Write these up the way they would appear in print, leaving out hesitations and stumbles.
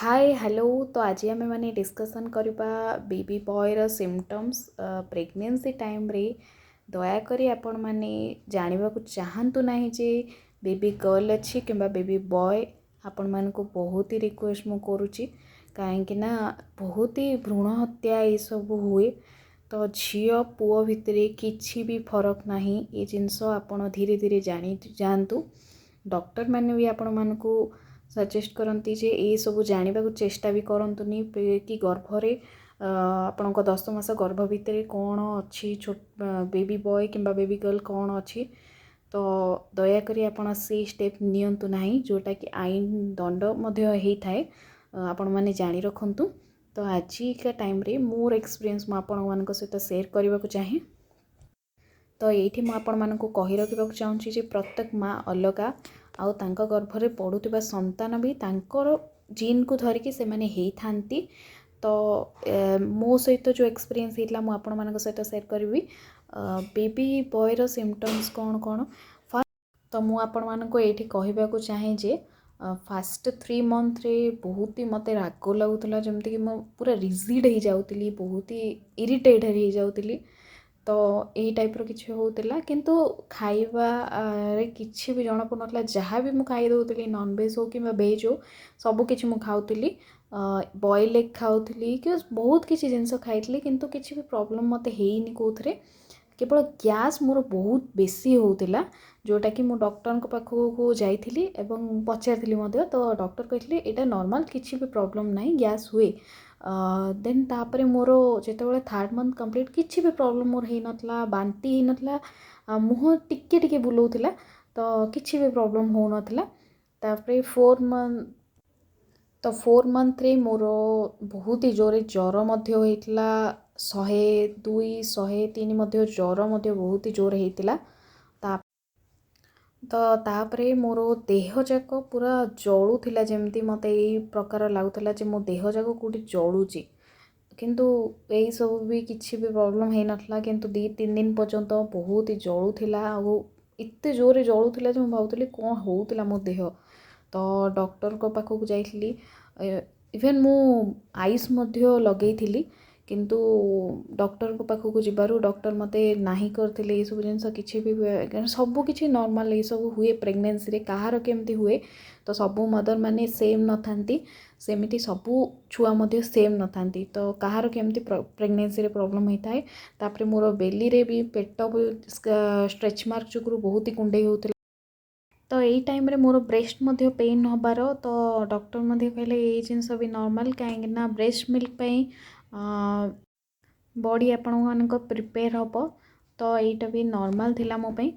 ହାଏ, hello. ତ ଆଜି ଆମେମାନେ ଡିସ୍କସନ୍ କରିବା ବେବି ବୟର ସିମ୍ପଟମ୍ସ ପ୍ରେଗନେନ୍ସି ଟାଇମ୍ରେ। ଦୟାକରି ଆପଣମାନେ ଜାଣିବାକୁ ଚାହାନ୍ତୁ ନାହିଁ ଯେ ବେବି ଗର୍ଲ ଅଛି କିମ୍ବା ବେବି ବୟ। ଆପଣମାନଙ୍କୁ ବହୁତ ହି ରିକ୍ୱେଷ୍ଟ ମୁଁ କରୁଛି, କାହିଁକି ନା ବହୁତ ହି ଭ୍ରୂଣ ହତ୍ୟା ଏସବୁ ହୁଏ। ତ ଝିଅ ପୁଅ ଭିତରେ କିଛି ବି ଫରକ ନାହିଁ, ଏ ଜିନିଷ ଆପଣ ଧୀରେ ଧୀରେ ଜାଣି ଯାଆନ୍ତୁ। ଡକ୍ଟରମାନେ ବି ଆପଣମାନଙ୍କୁ ସଜେଷ୍ଟ କରନ୍ତି ଯେ ଏସବୁ ଜାଣିବାକୁ ଚେଷ୍ଟା ବି କରନ୍ତୁନି କି ଗର୍ଭରେ, ଆପଣଙ୍କ 10 ମାସ ଗର୍ଭ ଭିତରେ କ'ଣ ଅଛି, ବେବି ବୟ କିମ୍ବା ବେବି ଗର୍ଲ କ'ଣ ଅଛି। ତ ଦୟାକରି ଆପଣ ସେଇ ଷ୍ଟେପ୍ ନିଅନ୍ତୁ ନାହିଁ, ଯେଉଁଟାକି ଆଇନ ଦଣ୍ଡ ମଧ୍ୟ ହେଇଥାଏ। ଆପଣମାନେ ଜାଣି ରଖନ୍ତୁ। ତ ଆଜିକା ଟାଇମ୍ରେ ମୋର ଏକ୍ସପିରିଏନ୍ସ ମୁଁ ଆପଣମାନଙ୍କ ସହିତ ସେୟାର କରିବାକୁ ଚାହେଁ। ତ ଏଇଠି ମୁଁ ଆପଣମାନଙ୍କୁ କହି ରଖିବାକୁ ଚାହୁଁଛି ଯେ ପ୍ରତ୍ୟେକ ମା ଅଲଗା ଆଉ ତାଙ୍କ ଗର୍ଭରେ ପଡ଼ୁଥିବା ସନ୍ତାନ ବି ତାଙ୍କର ଜିନ୍କୁ ଧରିକି ସେମାନେ ହେଇଥାନ୍ତି। ତ ମୋ ସହିତ ଯେଉଁ ଏକ୍ସପିରିଏନ୍ସ ହେଇଥିଲା, ମୁଁ ଆପଣମାନଙ୍କ ସହିତ ସେୟାର କରିବି। ବେବି ବୟର ସିମ୍ପଟମ୍ସ କ'ଣ କ'ଣ? ତ ମୁଁ ଆପଣମାନଙ୍କୁ ଏଇଠି କହିବାକୁ ଚାହେଁ ଯେ ଫାଷ୍ଟ 3 ମନ୍ଥରେ ବହୁତ ହି ମୋତେ ରାଗ ଲାଗୁଥିଲା, ଯେମିତିକି ମୁଁ ପୁରା ରିଜିଡ଼ ହେଇଯାଉଥିଲି, ବହୁତ ହି ଇରିଟେଟ୍ ହେଇଯାଉଥିଲି। ତ ଏଇ ଟାଇପ୍ର କିଛି ହେଉଥିଲା, କିନ୍ତୁ ଖାଇବାରେ କିଛି ବି ଜଣାପଡ଼ୁନଥିଲା। ଯାହା ବି ମୁଁ ଖାଇ ଦେଉଥିଲି, ନନଭେଜ୍ ହଉ କିମ୍ବା ଭେଜ୍ ହଉ, ସବୁ କିଛି ମୁଁ ଖାଉଥିଲି। ବଏଲ୍ ଏଗ୍ ଖାଉଥିଲି କି ବହୁତ କିଛି ଜିନିଷ ଖାଇଥିଲି, କିନ୍ତୁ କିଛି ବି ପ୍ରୋବ୍ଲେମ୍ ମୋତେ ହେଇନି କେଉଁଥିରେ। କେବଳ ଗ୍ୟାସ୍ ମୋର ବହୁତ ବେଶୀ ହେଉଥିଲା, ଯେଉଁଟାକି ମୁଁ ଡକ୍ଟରଙ୍କ ପାଖକୁ ଯାଇଥିଲି ଏବଂ ପଚାରିଥିଲି ମଧ୍ୟ। ତ ଡକ୍ଟର କହିଥିଲେ, ଏଇଟା ନର୍ମାଲ୍, କିଛି ବି ପ୍ରୋବ୍ଲେମ୍ ନାହିଁ, ଗ୍ୟାସ୍ ହୁଏ। ଦେନ୍ ତାପରେ ମୋର ଯେତେବେଳେ ଥାର୍ଡ଼ ମନ୍ଥ କମ୍ପ୍ଲିଟ୍, କିଛି ବି ପ୍ରୋବ୍ଲେମ୍ ମୋର ହେଇନଥିଲା। ବାନ୍ତି ହେଇନଥିଲା, ମୁହଁ ଟିକେ ଟିକେ ବୁଲଉଥିଲା, ତ କିଛି ବି ପ୍ରୋବ୍ଲେମ୍ ହେଉନଥିଲା। ତାପରେ 4 ମନ୍ଥ, ତ 4 ମନ୍ଥରେ ମୋର ବହୁତ ହି ଜୋରରେ ଜ୍ୱର ମଧ୍ୟ ହେଇଥିଲା। 102, 103 ମଧ୍ୟ ଜ୍ୱର ମଧ୍ୟ ବହୁତ ହି ଜୋରେ ହେଇଥିଲା। ତ ତାପରେ ମୋର ଦେହ ଯାକ ପୁରା ଜଳୁଥିଲା, ଯେମିତି ମୋତେ ଏଇ ପ୍ରକାର ଲାଗୁଥିଲା ଯେ ମୋ ଦେହ ଯାକ କେଉଁଠି ଜଳୁଛି। କିନ୍ତୁ ଏଇସବୁ ବି କିଛି ବି ପ୍ରୋବ୍ଲେମ୍ ହେଇନଥିଲା, କିନ୍ତୁ 2-3 ଦିନ ପର୍ଯ୍ୟନ୍ତ ବହୁତ ହି ଜଳୁଥିଲା ଆଉ ଏତେ ଜୋରରେ ଜଳୁଥିଲା ଯେ ମୁଁ ଭାବୁଥିଲି କ'ଣ ହେଉଥିଲା ମୋ ଦେହ। ତ ଡକ୍ଟରଙ୍କ ପାଖକୁ ଯାଇଥିଲି, ଇଭେନ୍ ମୁଁ ଆଇସ୍ ମଧ୍ୟ ଲଗେଇଥିଲି, କିନ୍ତୁ ଡକ୍ଟରଙ୍କ ପାଖକୁ ଯିବାରୁ ଡକ୍ଟର ମୋତେ ନାହିଁ କରିଥିଲେ ଏଇସବୁ ଜିନିଷ କିଛି ବି, କାରଣ ସବୁ କିଛି ନର୍ମାଲ୍, ଏଇସବୁ ହୁଏ ପ୍ରେଗନେନ୍ସିରେ, କାହାର କେମିତି ହୁଏ। ତ ସବୁ ମଦର ମାନେ ସେମ୍ ନଥାନ୍ତି, ସେମିତି ସବୁ ଛୁଆ ମଧ୍ୟ ସେମ୍ ନଥାନ୍ତି। ତ କାହାର କେମିତି ପ୍ରେଗନେନ୍ସିରେ ପ୍ରୋବ୍ଲେମ୍ ହେଇଥାଏ। ତାପରେ ମୋର ବେଲିରେ ବି, ପେଟ ବି ଷ୍ଟ୍ରେଚ୍ ମାର୍କ ଯୋଗୁରୁ ବହୁତ ହି କୁଣ୍ଡେଇ ହେଉଥିଲା। ତ ଏଇ ଟାଇମ୍ରେ ମୋର ବ୍ରେଷ୍ଟ ମଧ୍ୟ ପେନ୍ ହେବାର, ତ ଡକ୍ଟର ମଧ୍ୟ କହିଲେ ଏଇ ଜିନିଷ ବି ନର୍ମାଲ୍, କାହିଁକି ନା ବ୍ରେଷ୍ଟ ମିଲ୍କ ପାଇଁ ବଡ଼ି ଆପଣମାନଙ୍କ ପ୍ରିପେୟାର ହେବ। ତ ଏଇଟା ବି ନର୍ମାଲ୍ ଥିଲା ମୋ ପାଇଁ।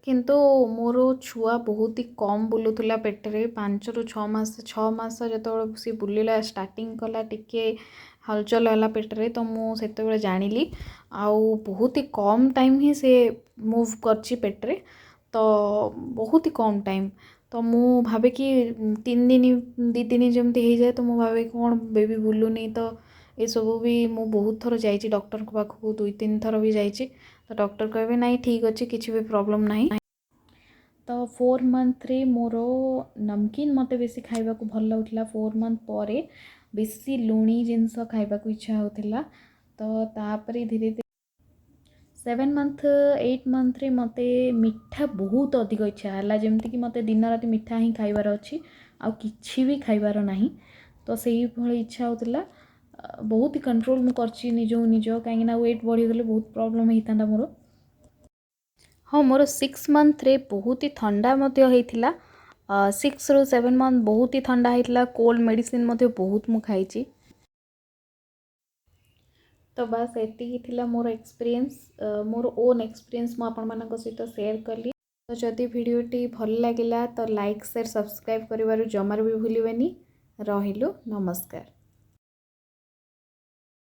କିନ୍ତୁ ମୋର ଛୁଆ ବହୁତ ହି କମ୍ ବୁଲୁଥିଲା ପେଟରେ 5ରୁ 6 ମାସ। 6 ମାସ ଯେତେବେଳେ ସେ ବୁଲିଲା ଷ୍ଟାର୍ଟିଂ କଲା, ଟିକେ ହଲଚଲ ହେଲା ପେଟରେ, ତ ମୁଁ ସେତେବେଳେ ଜାଣିଲି। ଆଉ ବହୁତ ହି କମ୍ ଟାଇମ୍ ହିଁ ସେ ମୁଭ୍ କରିଛି ପେଟରେ, ତ ବହୁତ ହି କମ୍ ଟାଇମ୍। ତ ମୁଁ ଭାବେ କି 3 ଦିନ, 2 ଦିନ ଯେମିତି ହେଇଯାଏ, ତ ମୁଁ ଭାବେ କ'ଣ ବେବି ବୁଲୁନି। ତ ଏସବୁ ବି ମୁଁ ବହୁତ ଥର ଯାଇଛି ଡକ୍ଟରଙ୍କ ପାଖକୁ, ଦୁଇ ତିନି ଥର ବି ଯାଇଛି। ତ ଡକ୍ଟର କହିବେ, ନାଇଁ, ଠିକ୍ ଅଛି, କିଛି ବି ପ୍ରୋବ୍ଲେମ୍ ନାହିଁ। ତ 4 ମନ୍ଥରେ ମୋର ନମକିନ୍ ମୋତେ ବେଶୀ ଖାଇବାକୁ ଭଲ ଲାଗୁଥିଲା। 4 ମନ୍ଥ ପରେ ବେଶୀ ଲୁଣି ଜିନିଷ ଖାଇବାକୁ ଇଚ୍ଛା ହେଉଥିଲା। ତ ତାପରେ ଧୀରେ ଧୀରେ 7 ମନ୍ଥ, 8 ମନ୍ଥରେ ମୋତେ ମିଠା ବହୁତ ଅଧିକ ଇଚ୍ଛା ହେଲା, ଯେମିତିକି ମୋତେ ଦିନ ରାତି ମିଠା ହିଁ ଖାଇବାର ଅଛି, ଆଉ କିଛି ବି ଖାଇବାର ନାହିଁ। ତ ସେଇଭଳି ଇଚ୍ଛା ହେଉଥିଲା। ବହୁତ ହି କଣ୍ଟ୍ରୋଲ୍ ମୁଁ କରିଛି ନିଜକୁ ନିଜ, କାହିଁକିନା ୱେଟ୍ ବଢ଼ିଗଲେ ବହୁତ ପ୍ରୋବ୍ଲେମ୍ ହେଇଥାନ୍ତା ମୋର। ହଁ, ମୋର 6 ମନ୍ଥରେ ବହୁତ ହି ଥଣ୍ଡା ମଧ୍ୟ ହେଇଥିଲା। 6ରୁ 7 ମନ୍ଥ ବହୁତ ହି ଥଣ୍ଡା ହେଇଥିଲା। କୋଲ୍ଡ ମେଡ଼ିସିନ୍ ମଧ୍ୟ ବହୁତ ମୁଁ ଖାଇଛି। ତ ବାସ୍, ଏତିକି ଥିଲା ମୋର ଏକ୍ସପିରିଏନ୍ସ। ମୋର ଓନ୍ ଏକ୍ସପିରିଏନ୍ସ ମୁଁ ଆପଣମାନଙ୍କ ସହିତ ସେୟାର କଲି। ତ ଯଦି ଭିଡ଼ିଓଟି ଭଲ ଲାଗିଲା, ତ ଲାଇକ୍, ସେୟାର, ସବସ୍କ୍ରାଇବ୍ କରିବାରୁ ଜମାରୁ ବି ଭୁଲିବେନି। ରହିଲୁ, ନମସ୍କାର।